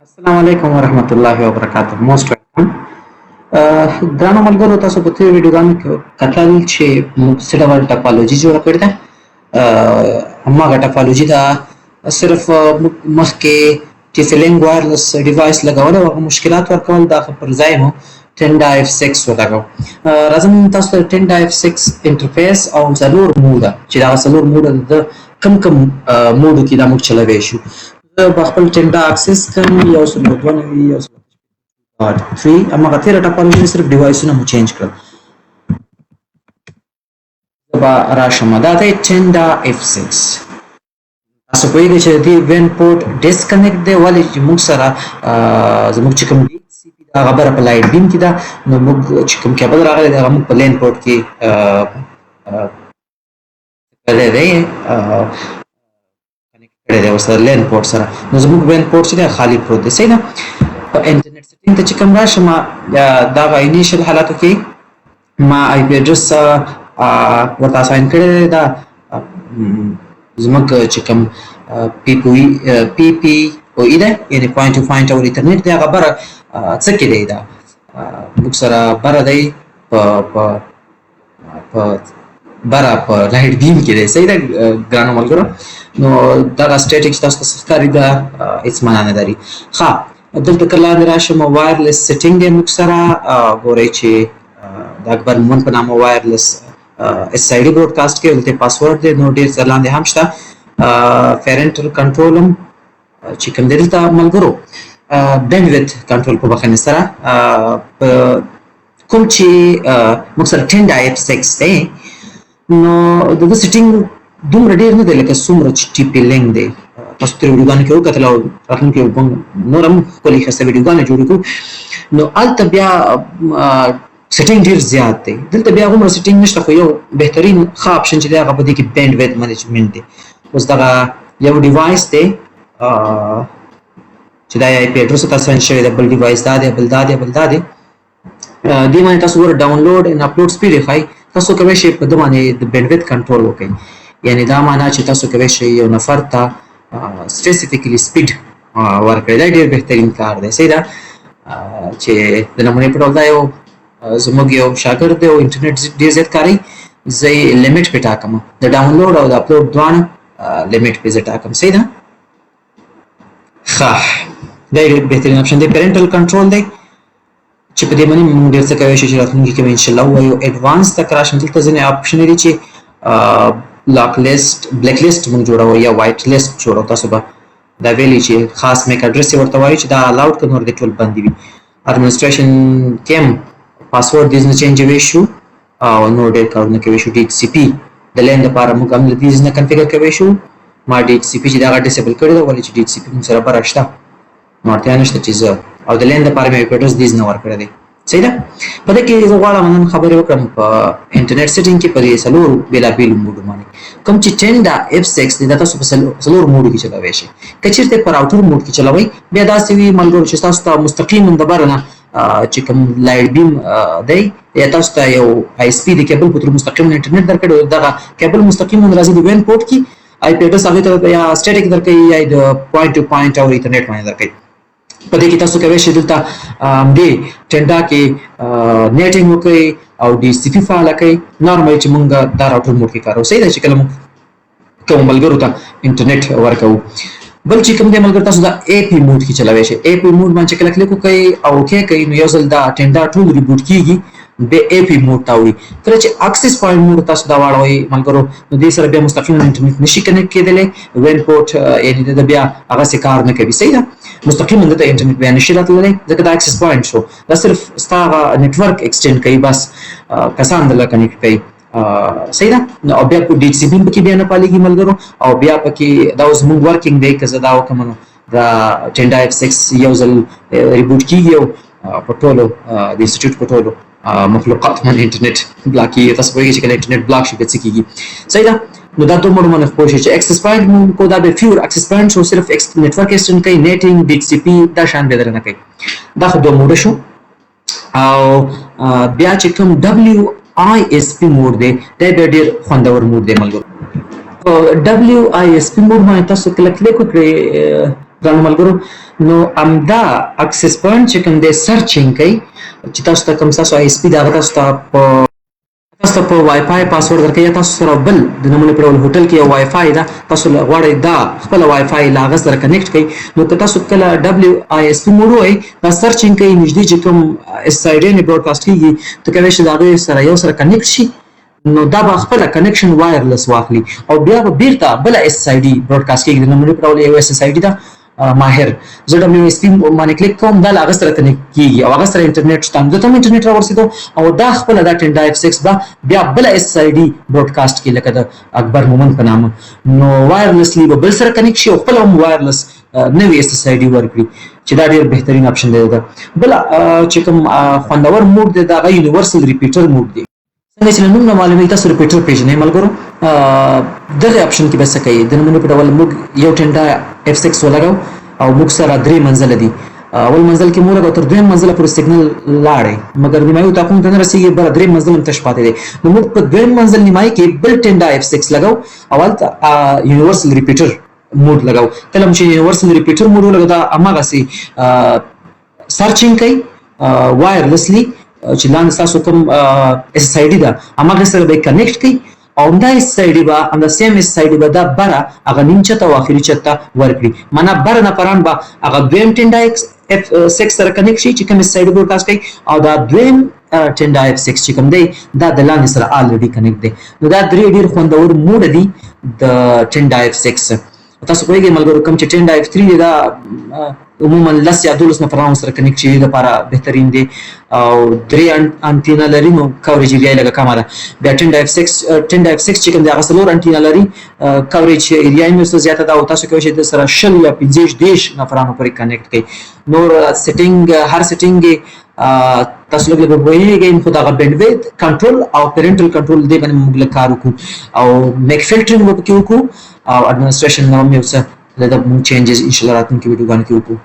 السلام علیکم ورحمت الله وبرکاته. Most welcome ګرانو ملګرو. تاسو په تېرو ویډیوګانو کې کتل چې موږ څه ډول ټپالوجي جوړه کړې ده. هماغه ټپالوجي ده، صرف موږ مخکې TP-Link wireless device لګول او هغه مشکلات ورکول. دا پر ځای مو Tenda F6 ولګو. راځم تاسو ته Tenda F6 interface او څلور mode چې دا څلور mode د کم کم mode کې دا موږ چلوي شو. زه به خپل Tenda access کوم 192 1.3. هماغه تېره ټپالوجي، صرف device ونه مو change کړل. زه به راشم، دا دی Tenda F6. تاسو پوهېږئ چې د دې WAN port disconnect دی، ولې چې موږ سره زموږ چې کوم DHCP دا خبره په light beam کې ده، نو موږ چې کوم کیبل راغلی دی، هغه موږ په LAN port کې کړی دی، connect کړی دی ورسره LAN port سره. نو زموږ WAN port چې دی خالی پروت دی، صحیح ده. په انټرنیټ setting ته چې کوم راشم، دغه initial حالاتو کې ما IP address ورته assign کړی دی. دا زموږ چې کوم PPPoE ده، یعنی point to point over Ethernet دی. هغه بره څه کې دی؟ دا موږ سره بره دی په بره په light beam کې دی، صحیح ده ګرانو ملګرو. نو دغه static چې تاسو ته ښکاري، دا هیڅ معنا نه لري. ښه، دلته که لاندې راشم، wireless setting دی موږ سره. ګورئ چې د اکبر مومن په نامه wireless SSID broadcast کې دلته پاسورډ دی. نو ډېر څه لاندې هم شته. parental control هم چې کوم دی دلته ملګرو، bandwidth control په بخښنې سره. په کوم چې موږ سره Tenda F6 دی، نو د دې setting دومره ډیر نه دی لکه څومره چې TP-Link دی. تاسو تېرو ویډیوګانو کې وکتل او راتلونکي موږ نور هم ښکلې ښایسته ویډیوګانې جوړې کړو. نو هلته بیا setting ډیر زیات دی، دلته بیا هغومره setting نشته، خو یو بهترین ښه option چې دی، هغه په دې کې bandwidth management دی. اوس دغه یو device دی چې دا IP address ته assign شوی دی، بل device دا دی، بل دا دی، بل دا دی. دې باندې تاسو ګوره download and upload speed ښایي. تاسو کولی شئ په ده باندې د bandwidth control وکړئ، یعنی دا معنا چې تاسو کولی شئ یو نفر ته specifically speed ورکړئ. دا ډیر بهترین کار دی، صحیح ده. چې د نمونې په ډول دا یو زموږ یو شاګرد دی او انټرنیټ ډیر زیات کاروي، زه یې limit پې ټاکم، د download او د اپلوډ دواړه limit پې زه ټاکم، صحیح ده. ښه، دا ډیر بهترین option دی. parental control دی چې په دې باندې موږ ډېر څه کولی شو چې راتلونکي کې به انشاءالله ووایو. advance ته که راشم، دلته ځینې option دي چې block list، black list موږ جوړوو یا white list جوړوو. تاسو به دا ویلي چې خاص MAC address یې ورته وایو چې دا allowed که نور دې ټول بندي وي. administration کم پاسورډ دې نه change وی شو او نور ډېر کارونه کوي شو. DHCP د LAN لپاره موږ هم له دې نه configure کوي شو. ما DHCP چې دا disable کړی دی، ولې چې DHCP موږ سره بره شته، نو اړتیا نشته چې زه او د LAN لپاره مې IP address دې نه ورکړی دی، صحیح ده. په دې کې زه غواړم نن خبرې وکړم په انټرنیټ setting کې په دې څلور بېلابېلو mode باندې. کوم چې Tenda F6 دی، دا تاسو په څلور mode کې چلوی شئ. که چېرته په router mode کې چلوئ، بیا داسې وي ملګرو چې تاسو ته مستقیما د بره نه چې کوم light beam دی یا تاسو ته یو ISP د کیبل په through مستقیما انټرنیټ درکړي، دغه کیبل مستقیما راځي د WAN port کې، IP address هغه ته یا static درکوي یا د point to point over Ethernet باندې درکوي. په دې کې تاسو کولی شئ دلته دې Tenda کې NATing وکړئ او DHCP فعال کړئ. normally چې مونږ دا router mode کې کارو، صحیح ده، چې کله مونږ کوم ملګرو ته انټرنیټ ورکوو. بل چې کوم دی ملګر، تاسو دا AP mode کې چلوي شئ. AP mode باندې کله کلیک وکړئ او OK کوئ، نو یو ځل دا Tenda ټول reboot کیږي، به AP mode ته وړي. کله چې access point mode تاسو دا واړوي ملګرو، نو دې سره بیا مستقیم انټرنیټ نشي connect کېدلی. WAN port یعنی د بیا هغه څه کار نه کوي، صحیح ده. مستقیما دلته انټرنیټ بیا نشي راتللی، ځکه دا access point شو، دا صرف ستا هغه network extend کوي، بس کسان دلته connect کوي، صحیح ده. نو او بیا په DHCP پکې بیا نه پالېږي ملګرو. او بیا پکې دا اوس موږ working دی. که زه دا وکړم، نو دا Tenda F6 یو ځل reboot کیږي او په ټولو د institute په ټولو مخلوقات باندې انټرنیټ block کیږي. تاسو پوهیږئ چې کله انټرنیټ block شي، بیا څه کیږي، صحیح ده. نو دا دوه مړو پوه شئ چې access point مو کو دا به pure access point شو، صرف network extend کوي، NATing، DHCP دا شان به درنه کوي. دا خو دوه mode شو. او بیا چې کوم WISP mode دی، دا بیا ډیر خوندور mode دی ملګرو. په WISP mode باندې تاسو کله کلیک وکړئ، ګرانو ملګرو، نو همدا access point چې کوم دی searching کوي چې تاسو ته کوم تاسو ISP دا تاسو ته په WiFi password درکوي، یا تاسو سره بل د نمونې په ډول هوټل کې یو وای فای ده، تاسو غواړئ دا خپل وای فای له هغه سره connect کړئ. نو که تاسو کله WISP mode وای، دا searching کوي، نږدې چې کوم SSID نه broadcast کیږي، ته کولی شي د هغې سره یو سره connect شي. نو دا به خپل connection wireless واخلي او بیا به بیرته بل SSID broadcast کیږي. د نمونې په ډول یو SSID ده ماهر، زه WSP باندې کلیک کوم، دا له هغه سره connect کیږي او هغه سره انټرنیټ شته، نو ته هم انټرنیټ راورسېدو او دا خپل دا ټینډا F6 به بیا بل SSID broadcast کوي، لکه د اکبر مومن په نامه. نو wirelessly به بل سره connect شي او خپل هم wireless نوې SSID ورکړي، چې دا ډیر بهترین option دی. دا بل چې کوم خوندور mode دی، دا هغه universal repeater mode دی. څنګه چې له نوم نه معلومېږي، تاسو repeater پېژنئ ملګرو. دغه option کې به څه کوي؟ د نمونې په ډول موږ یو ټینډا F6 ولګو او موږ سره درې منزله دي. اول منزل کې مو لګو، تر دویم منزله پورې سیګنل لاړی، مګر نیمایي اتاقونو ته نه رسېږي، بره دریم منزل هم تش پاتې دی. نو موږ په دویم منزل نیمایي کې بل ټینډا F6 لګو او هلته universal repeater mode لګو. کله چې universal repeater mode ولګو، دا هماغسې searching کوي wirelessly چې لاندې تاسو کوم SSID ده، هماغه سره به connect کوي او همدا SSID به، همدا same SSID به دا بره هغه نیم چت او اخري چت ته ورکړي. معنا بره نفران به هغه دویم ټینډا F6 سره connect شي چې کوم SSID broadcast کوي او دا دویم ټینډا F6 چې کوم دی، دا د لاندې سره already connect دی. نو دا درې ډیر خوندور mode دي د ټینډا F6. تاسو پوهیږئ ملګرو، کوم چې ټینډا F3 دی، دا عموما 10 یا 12 نفرانو سره connect شي لپاره بهترین دی او درې انتینا لري، نو coverage area لږه کمه ده. بیا ټینډا F6، ټینډا F6 چې کوم دی، هغه څلور انتینا لري، coverage area یې څه زیاته ده او تاسو کولی شئ د سره 20 یا 25 30 نفرانو پورې connect کړئ. نور setting، هر setting تاسو لږ لږ پوهیږئ، خو دغه bandwidth control او parental control دی باندې موږ لږ کار وکړو او MAC filtering وپکې وکړو او administration نو یو څه د موږ changes ان شاء الله راتلونکي ویډیوګانو کې وکړو.